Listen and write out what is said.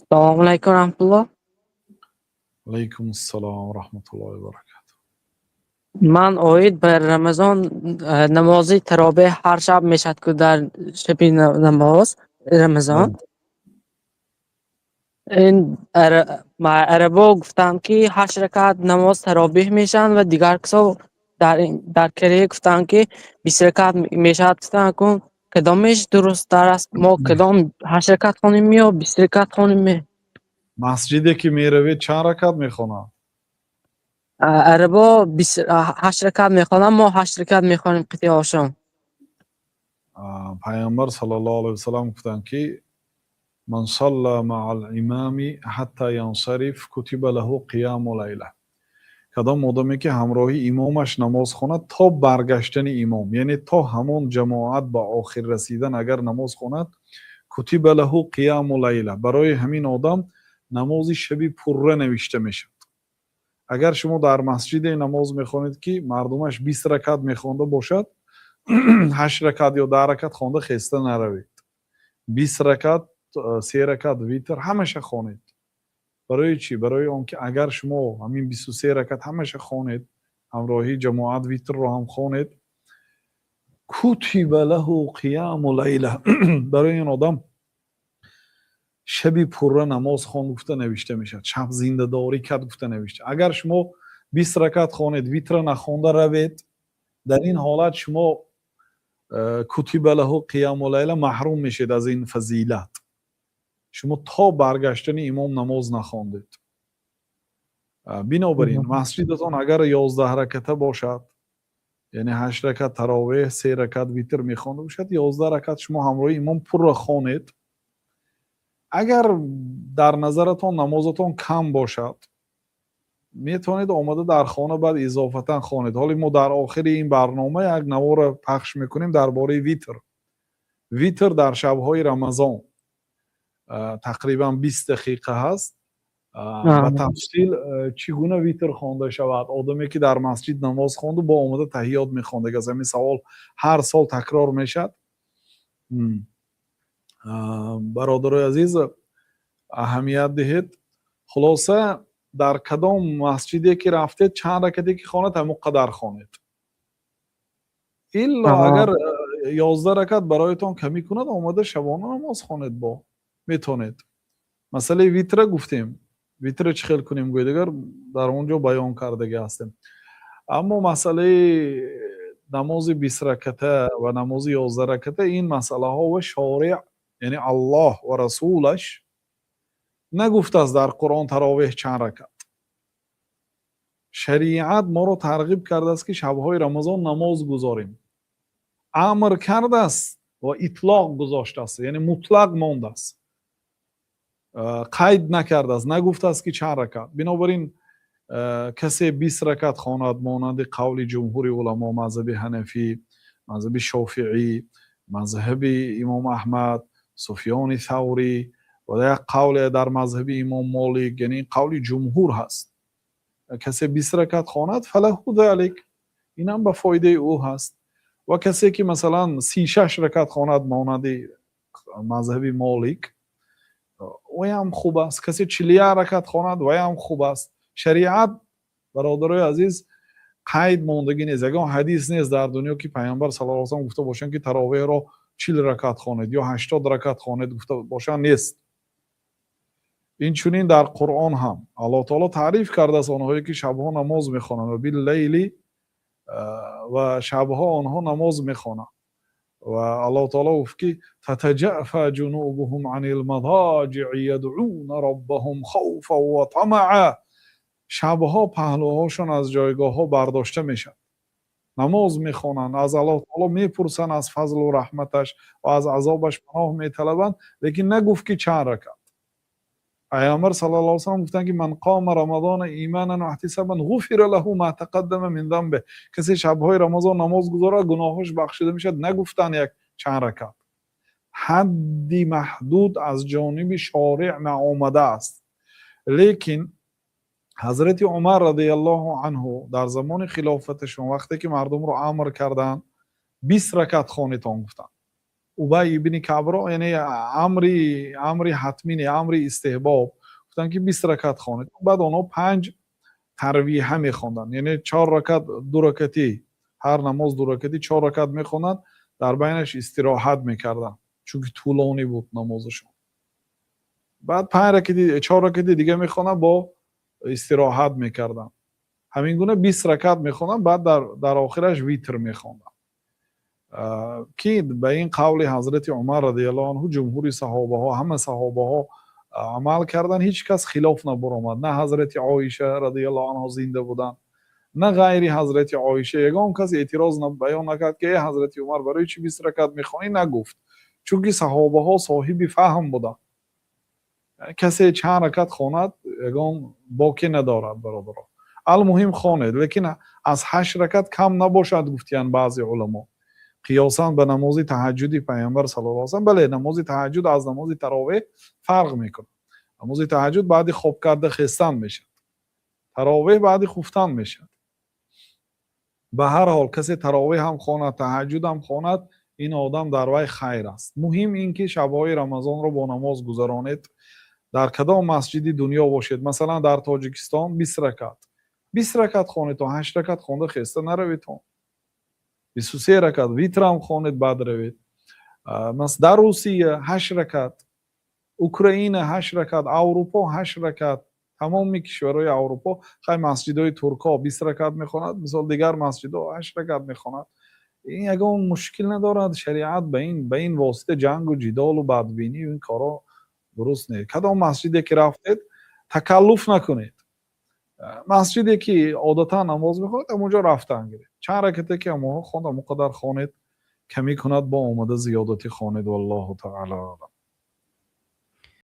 Assalomu alaykum rahmatulloh. Alaykum assalom va rahmatullohi va barakatuh. Ман оид ба Рамазон, намози таровеҳ ҳар шаб мешавад ку, дар шаби намоз Рамазон. Ин арабо гуфтанд, ки ҳашт ракат намоз таровеҳ мешаванд ва дигар касо дар Корея гуфтанд, ки 20 ракат мешавад. Гуфтанд, кун кадомеш дурусттар аст? Мо кадом, ҳашт ракат хонем ё 20 ракат хонем? Масҷиде ки меравед, чанд ракат мехонад? Арабо ҳашт ракат мехонанд, мо ҳашт ракат мехонем қити ошон. Пайғамбар саллаллоҳу алайҳи васаллам гуфтанд, ки من صلى مع الإمام حتى ينصرف كتب له قيام ليلة. Кадом одаме ки ҳамроҳи имомаш намоз хонад то баргаштани имом, яъне то ҳамон ҷамоат ба охир расидан агар намоз хонад, كتب له قيام ليلة, барои ҳамин одам намози шаби пурра навишта мешавад. Агар шумо дар масҷиде намоз мехонед, ки мардумаш 20 ракат мехонда бошад, ҳашт ракат ё 10 ракат хонда хеста наравед. 20 ракат, се ракат витр, ҳамаша хонед. Барои чӣ? Барои он ки агар шумо ҳамин 23 ракат ҳамаша хонед, ҳамроҳи ҷамоат витрро ҳам хонед, كتب له قيام ليلة, барои ин одам шаби пурра намоз хонд гуфта навишта мешавад, шаб зиндадорӣ кард гуфта навишта. Агар шумо 20 ракат хонед, витра нахонда равед, дар ин ҳолат шумо كتب له قيام ليلة маҳрум мешед аз ин фазилат. Шумо то баргаштани имом намоз нахондед. Бинобар ин, масҷидатон агар 11 раката бошад, яъне ҳашт ракат таровеҳ, се ракат витр мехонда бошад, 11 ракат шумо ҳамроҳи имом пурра хонед. Агар дар назаратон намозатон кам бошад, метавонед омада дар хона баъд изофатан хонед. Ҳоле мо дар охири ин барнома як наворо пахш мекунем дар бораи витр, витр дар шабҳои Рамазон, тақрибан 20 дақиқа ҳаст. Ба тафсил чӣ гуна витр хонда шавад, одаме ки дар масҷид намоз хонду, бо омада таҳиёт мехонд. Аз ҳамин савол ҳар сол такрор мешавад. Бародарои азиз, аҳамият диҳед. Хулоса, дар кадом масҷиде ки рафтед, чанд ракате ки хонад, ҳамон қадар хонед. Илло агар 11 ракат бароятон камӣ кунад, омада шабона намоз хонед, бо метавонед. Масъалаи витра гуфтем, витра чӣ хел кунем гӯед, агар дар он ҷо баён кардагӣ ҳастем. Аммо масъалаи намози 20 раката ва намози 11 раката, ин масъалаҳо ва шореъ, яъне Аллоҳ ва расулаш нагуфтааст дар Қуръон таровеҳ чанд ракат. Шариат моро тарғиб кардааст, ки шабҳои Рамазон намоз гузорем. Амр кардааст ва итлоқ гузоштааст, яъне мутлақ мондааст, қайд накардааст, нагуфтааст, ки чанд ракат. Бинобар ин, касе 20 ракат хонад, монанди қавли ҷумҳури уламо, мазҳаби ҳанафӣ, мазҳаби шофиӣ, мазҳаби имом Аҳмад, Суфёни Саврӣ ва як қавле дар мазҳаби имом Молик, яъне қавли ҷумҳур ҳаст, касе 20 ракат хонад, فله ذلك, инам ба фоидаи ӯ ҳаст. Ва касе ки масалан 36 ракат хонад, монанди мазҳаби Молик, ваям хуб аст. Касе 41 ракат хонад, ваям хуб аст. Шариат, бародарои азиз, қайд мондагӣ нест. Ягон ҳадис нест дар дунё, ки Пайғамбар саллаллоҳу алайҳи васаллам гуфта бошанд, ки таровеҳро 40 ракат хонед ё 80 ракат хонед гуфта бошанд, нест. Инчунин дар Қуръон ҳам Аллоҳ таоло таъриф кардааст онҳое ки шабҳо намоз мехонанд ва بالليل, ва шабҳо онҳо намоз мехонанд. Ва Аллоҳ таоло гуфт, ки تتجافى جنوبهم عن المضاجع يدعون ربهم خوفا وطمعا. Шабҳо паҳлӯҳошон аз ҷойгоҳҳо бардошта мешавад, намоз мехонанд, аз Аллоҳ таоло мепурсанд аз фазлу раҳматаш ва аз азобаш паноҳ металабанд. Лекин нагуфт, ки чанд ракат. Пайғамбар саллаллоҳу алайҳи васаллам гуфтанд, ки من قام رمضان إيمانا واحتسابا غفر له ما تقدم من ذنبه. Касе шабҳои Рамазон намоз гузорад, гуноҳош бахшида мешавад. Нагуфтанд як чанд ракат. Ҳадди маҳдуд аз ҷониби шореъ наомадааст. Лекин ҳазрати Умар радиаллоҳу анҳу дар замони хилофаташон, вақте ки мардумро амр карданд, 20 ракат хонитон гуфтанд. Убай ибни Каъбро, яъне амри ҳатмӣ не, амри истиҳбоб, гуфтанд, ки 20 ракат хонед. Баъд онҳо панҷ тарвиҳа мехонданд, яъне чор ракат, ду ракатӣ, ҳар намоз ду ракатӣ, чор ракат мехонданд, дар байнаш истироҳат мекарданд, чунки тӯлонӣ буд намозашон. Баъд панҷ ракати, чор ракати дига мехонданд, бо истироҳат мекарданд. Ҳамин гуна 20 ракат мехонданд, баъд дар охираш витр мехонданд, ки ба ин қавли ҳазрати Умар радиаллоҳу анҳу ҷумҳури саҳобаҳо, ҳама саҳобаҳо амал карданд, ҳеҷ кас хилоф набаромад. На ҳазрати Оиша радиаллоҳу анҳо зинда буданд, на ғайри ҳазрати Оиша ягон кас эътироз баён накард, ки э ҳазрати Умар, барои чӣ 20 ракат мехонӣ? Нагуфт, чунки саҳобаҳо соҳиби фаҳм буданд. Касе чанд ракат хонад, ягон боке надорад, бародаро. Алмуҳим, хонед, лекин аз ҳашт ракат кам набошад, гуфтиянд баъзе уламо, қиёсан ба намози таҳаҷҷуди Пайғамбар саллаллоҳу алайҳи васаллам. Бале, намози таҳаҷҷуд аз намози таровеҳ фарқ мекунад. Намози таҳаҷҷуд баъди хоб карда хестан мешавад, таровеҳ баъди хуфтан мешавад. Ба ҳар ҳол, касе таровеҳ ҳам хонад, таҳаҷҷуд ҳам хонад, ин одам дар вай хайр аст. Муҳим ин ки шабҳои Рамазонро бо намоз гузаронед. Дар кадом масҷиди дунё бошед, масалан, дар Тоҷикистон, 20 ракат, 20 ракат хонед, то ҳашт ракат хонда хеста нараведтон, 23 ракат, витрам хонед, баъд равед. Дар Русия ҳашт ракат, Украина ҳашт ракат, Аврупо ҳашт ракат, тамоми кишварҳои Аврупо. Хай, масҷидҳои туркҳо 20 ракат мехонад, мисол, дигар масҷидҳо ҳашт ракат мехонад. Ин ягон мушкил надорад. Шариат ба ин восита ҷангу ҷидолу бадбинӣ, ин корҳо дуруст нест. Кадом масҷиде ки рафтед, такаллуф накунед. Масҷиде ки одатан намоз мехонед, ҳамонҷо рафтан гиред. Чанд ракате ки ҳамонҳо хонд, ҳамон қадар хонед, камӣ кунад, бо омада зиёдатӣ хонед. Валлоҳу таала алам.